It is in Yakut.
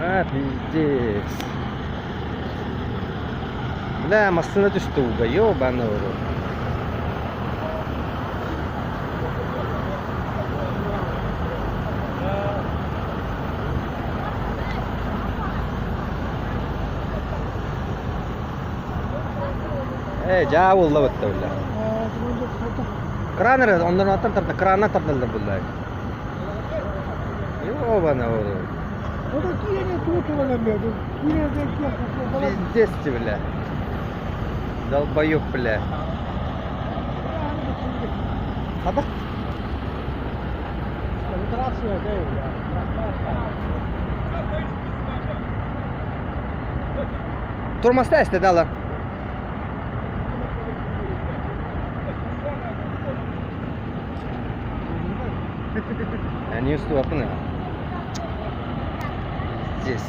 А, пиздец. Бля, массыына түстэ ууга, ёбаный в рот. Ээ, дьаа буолла бытта бля. Кран эрэ, оннор аттан тарда, краннан тардаллар булла. Ёбаный в рот. Пиздец ты, бля. Долбоёб, бля. Хата? Тормозда эсте дала. Не уступаппын. Здесь.